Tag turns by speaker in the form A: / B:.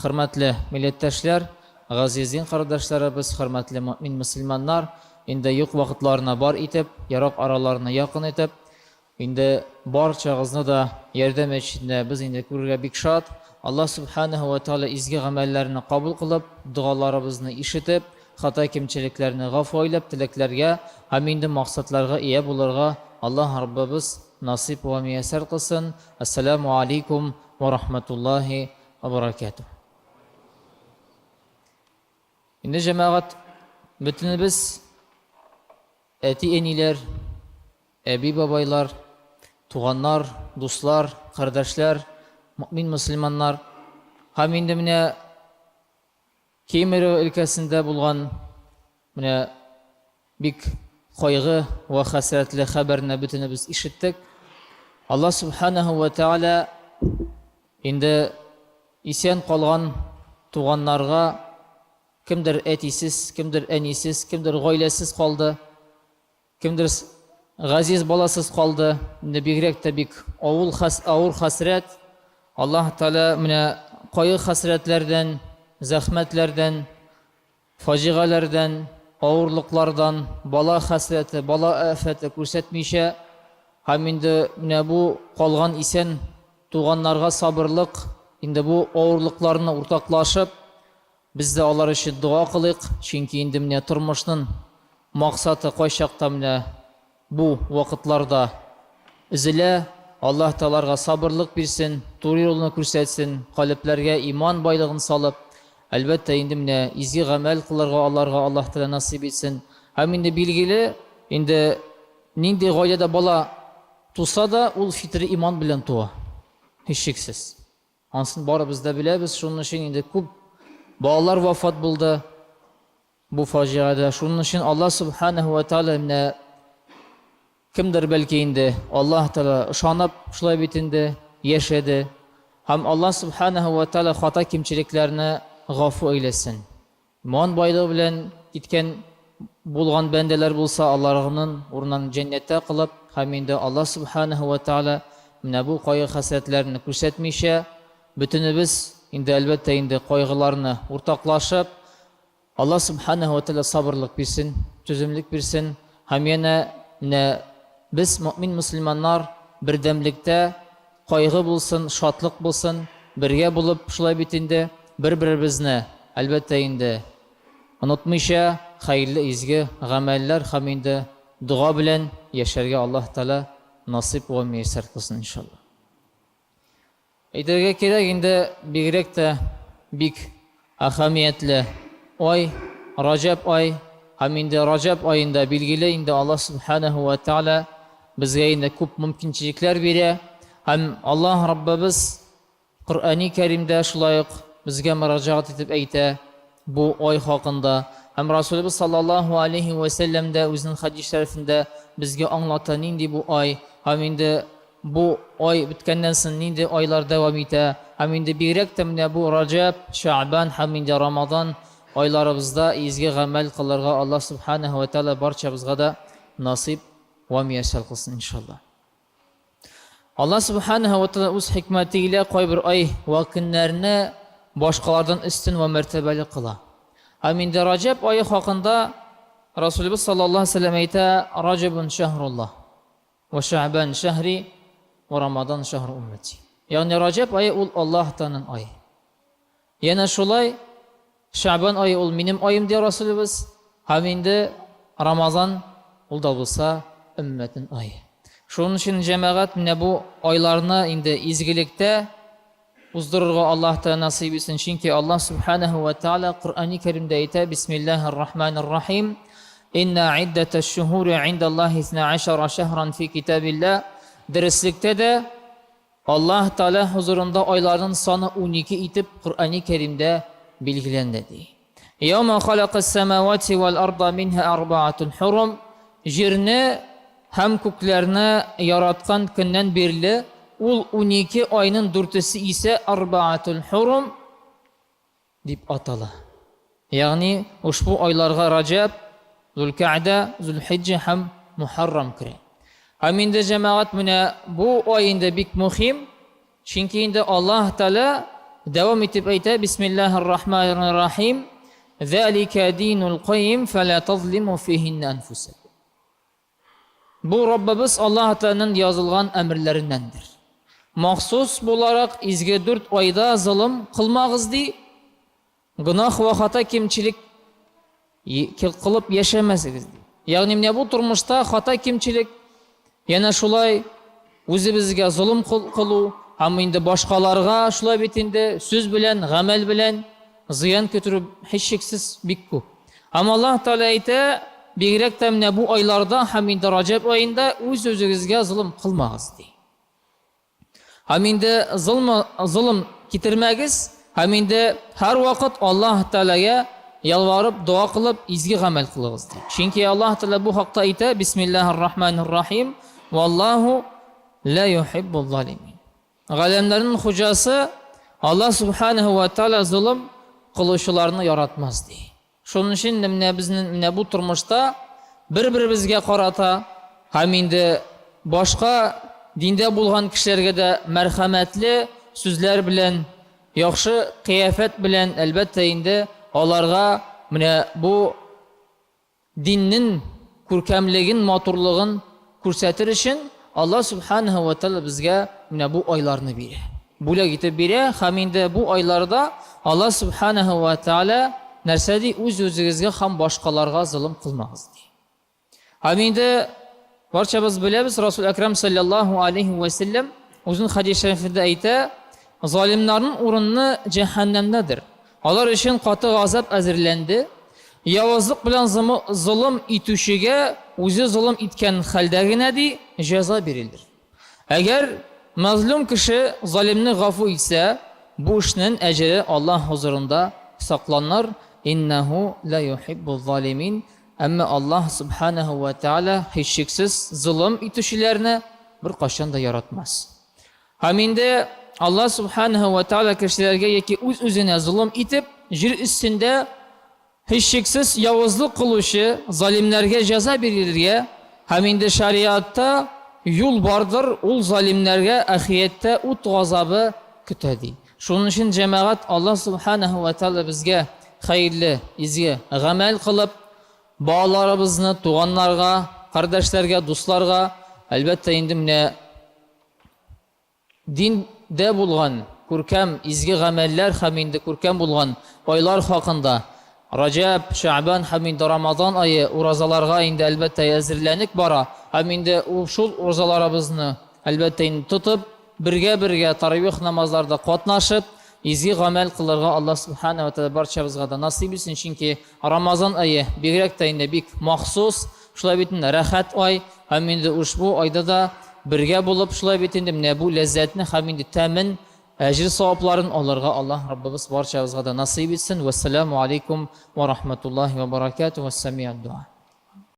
A: Хөрмәтле милләттәшләр, газиз дин кардәшләребез, хөрмәтле мөэмин мөселманнар, инде юк вакытларны бар итеп, ерак араларны якын итеп, инде барчагызны да Ярдәм мәчетендә без инде күрергә бик шат. Аллаһ Сүбхәнәһү вә Тәгалә изге гамәлләрне кабул кылып, догаларыбызны ишетеп, хата-кимчелекләрне гафу әйләп, теләкләргә һәм инде максатларга ия булырга Аллаһ Раббыбыз насыйп вә мияссәр кылсын. Әссәләмү алейкум вә рахматуллаһи вә баракатуһ. Инде җәмәгать, бөтенебез әти-әниләр, әби-бабайлар, туганнар, дуслар, кардәшләр, мөэмин мөселманнар һәм инде менә Кемерово өлкәсендә булган менә бик кайгы вә хәсрәтле хәбәрне бөтенебез ишеттек. Алла субханаһу ва тааля инде исән калган туганнарга кемдер әтисез, кемдер әнисез, кемдер гаиләсез калды. Кемдер газиз баласыз калды, инде бигрәк тә бик авыл хәс, авыр хәсрәт. Аллаһ Тәгалә менә кайгы-хәсрәтләрдән, зәхмәтләрдән, фаҗигаләрдән, авырлыклардан, бала хәсрәте, бала афәте күрсәтмичә, һәм инде менә бу калган исән туганнарга сабырлык, инде бу авырлыкларны уртаклашып, Без дә алар өчен дога кылыйк, чөнки инде менә тормышнын максаты кайчакта менә бу вакытларда өзелә. Аллаһ Тәгалә аларга сабырлык бирсен, туры юлны күрсәтсен, калебләргә иман байлыгын салып, әлбәттә инде менә изге гамәл кылырга аларга Аллаһ Тәгалә насыйп итсен. Һәм инде билгеле, инде нинди гаиләдә бала туса да, ул фитри иман белән туа, һичшиксез. Ансын барыбыз да беләбез, шуның өчен инде күп балалар вафат булды бу фаҗигадә. Шуның өчен Аллаһ субханаһу ва тааля менә кемдер бәлки инде Аллаһ Тааля ышанып шулай бит инде яшәде. Һәм Аллаһ субханаһу ва тааля хата кимчелекләрне гафу әйләсен. Иман байлыгы белән киткән булган бәндәләр булса, аларның урыннарын җәннәттә кылып, һәм инде Аллаһ Сүбхәнәһү вә Тәгалә менә бу кайгы-хәсрәтләрне күрсәтмичә, бөтенебез инде, әлбәттә инде, кайгыларны уртаклашып, Аллаһ Сүбхәнәһү вә Тәгалә сабырлык бирсен, түземлек бирсен, һәм янә менә без, мөэмин-мөселманнар, бердәмлектә Кайгы булсын, шатлык булсын, бергә булып, шулай бит инде, бер-беребезне, әлбәттә инде, онытмыйча, хәерле изге гамәлләр һәм инде дога белән яшәргә Аллаһ Тәгалә насыйп вә мияссәр кылсын, иншалла. Әйтергә кирәк, инде бигрәк тә бик әһәмиятле ай, Раҗәб ай, һәм инде Раҗәб аенда билгеле инде Аллаһ Сүбхәнәһү вә Тәгалә безгә инде күп мөмкинчелекләр бирә һәм Аллаһ Раббыбыз Коръәни Кәримдә шулай ук безгә мөрәҗәгать итеп әйтә бу ай хакында һәм Расулыбыз саллаллаһу алейһи вә сәлләм дә үзенең хәдис шәрифендә безгә аңлата нинди бу ай һәм инде Бу ай беткәннән соң нинди айлар дәвам итә? Һәм инде бигрәк тә менә бу Раҗәб, Шәгъбан һәм инде Рамазан айларыбызда изге гамәл кылырга Аллаһ Сүбхәнәһү вә Тәгалә барчабызга да насыйп вә мияссәр кылсын, иншаллаһ. Аллаһ Сүбхәнәһү вә Тәгалә үз хикмәте илә кайбер ай вә көннәрне башкалардан өстен вә мәртәбәле кыла. Һәм инде Раҗәб ае хакында Расулыбыз саллаллаһу алейһи ва сәлләм әйтә, Раҗәбун шәһруллаһ. Вә шәгъбән шәһри вә рамадан шәһру уммәти. Ягъни Раҗәб ае ул Аллаһ Тәгаләнең ае. Янә шулай Шәгъбән ае ул минем аем ди Расулыбыз, һәм инде Рамазан ул да булса өммәтнең ае. Шуның өчен җәмәгать менә бу айларны инде изгелектә уздырырга Аллаһ Тәгалә насыйп итсен, чөнки Аллаһ Субханаһу ва Тәгалә Коръәни Кәримдә әйтә, Бисмиллаһир Рахманир Рахим, Инна иддәтәш шуһури индаллаһи исна ашара шәһран фи китабилла. Дөреслектә дә Аллаһ Тәгалә хозурында айларның саны 12 итеп Коръәни Кәримдә билгеләнде ди. Яума халакас самавати вал арда минһа арбаатун хурум. Җирне һәм күкләрне яраткан көннән бирле ул 12 айның дүртесе исә арбаатул хурум дип атала. Ягъни ошбу айларга Раҗәб, Зулкаъдә, Зулхиҗҗә һәм Мухаррам керә. Һәм инде җәмәгать менә бу ай инде бик мөһим, чөнки инде Аллаһ Тәгалә дәвам итеп әйтә, Бисмиллаһир Рахманир Рахим, Залика динул кайим, фәлә тазлиму фихинна анфусакум. Бу Раббыбыз Аллаһ Тәгаләнең язылган әмерләреннәндер. Махсус буларак изге дүрт айда золым кылмагыз ди, гөнаһ вә хата кимчелек кылып яшәмәсегез ди. Ягъни менә бу тормышта хата кимчелек янә шулай үзебезгә золым кылу һәм инде башкаларга шулай бит инде сүз белән, гамәл белән зыян китерү һичшиксез бик күп. Һәм Аллаһ Тәгалә әйтә, бигрәк тә менә бу айларда һәм инде Раҗәб аенда үз-үзегезгә золым кылмагыз ди. Һәм инде золм, золым китермәгез, һәм инде һәрвакыт Аллаһ Тәгаләгә ялварып, дога кылып, изге гамәл кылыгыз ди. Чөнки Аллаһ Тәгалә бу хакта әйтә, Бисмиллаһир Рахманир Рахим, Валлаһу ла юхиббу залимин. Галәмнәрнең хуҗасы Аллаһ субханаһу ва тааля золым кылучыларны яратмас ди. Шуның өчен дә менә безнең менә бу тормышта бер-беребезгә карата һәм инде башка диндә булган кешеләргә дә мәрхәмәтле сүзләр белән, яхшы кыяфәт белән, әлбәттә инде, аларга менә бу диннең күркәмлеген, матурлыгын күрсәтер өчен Алла Субханаһу ва Тааля безгә менә бу айларны бирә. Бүләк итеп бирә һәм инде бу айларда Алла Субханаһу ва Тааля нәрсә ди? Үз-үзегезгә һәм башкаларга золым кылмагыз ди. Һәм инде барчабыз беләбез, Расул Әкрам саллаллаһу алейхи ва сәлләм үзенең хадис шәрифендә әйтә, залимнарның урыны җәһәннәмдәдер. Алар өчен каты газап әзерләнде. Явызлык белән золым итүчегә үзе золым иткән хәлдә генә ди, җәза бирелер. Әгәр мәзлум кеше залимне гафу итсә, бу эшнең әҗере Аллаһ хозурында сакланыр, Иннәһу ла юхиббу залимин. Әмма Аллаһ субханаһу ва тааля һичшиксез золым итүчеләрне беркайчан да яратмас. Һәм инде Аллаһ Субханаһу ва Тааля кешеләргә яки үз-үзенә золым итеп, җир өстендә һичшиксез явызлык кылучы залимнәргә җәза бирергә һәм инде шариатта юл бардыр, ул залимнәргә ахирәттә ут газабы көтә ди. Шуның өчен җәмәгать Аллаһ Субханаһу ва Тааля безгә хәерле, изге гамәл кылып, балаларыбызны туганнарга, кардәшләргә, дусларга, әлбәттә инде менә Диндә булган күркәм изге гамәлләр һәм инде күркәм булган айлар хакында Раҗәб, Шәгъбан һәм инде Рамазан ае уразаларга инде әлбәттә әзерләнек бара һәм инде шул уразаларыбызны әлбәттә инде тотып, бергә-бергә таравих намазларда катнашып, изге гамәл кылырга Аллаһ Субхана ва Тәгалә барчабызга да насыйп итсен, чөнки Рамазан ае бигрәк тә инде бик махсус, шулай бит инде рәхәт ай, Һәм инде ушбу айда да бергә булып, шулай бит инде менә бу ләззәтне һәм инде тәмен, әҗер-савапларын алырга Аллаһ Раббыбыз барчабызга да насыйп итсен. Вәссәламу алейкум ва рахматуллаһи ва баракатуһ. Вәссәми'ад дуа.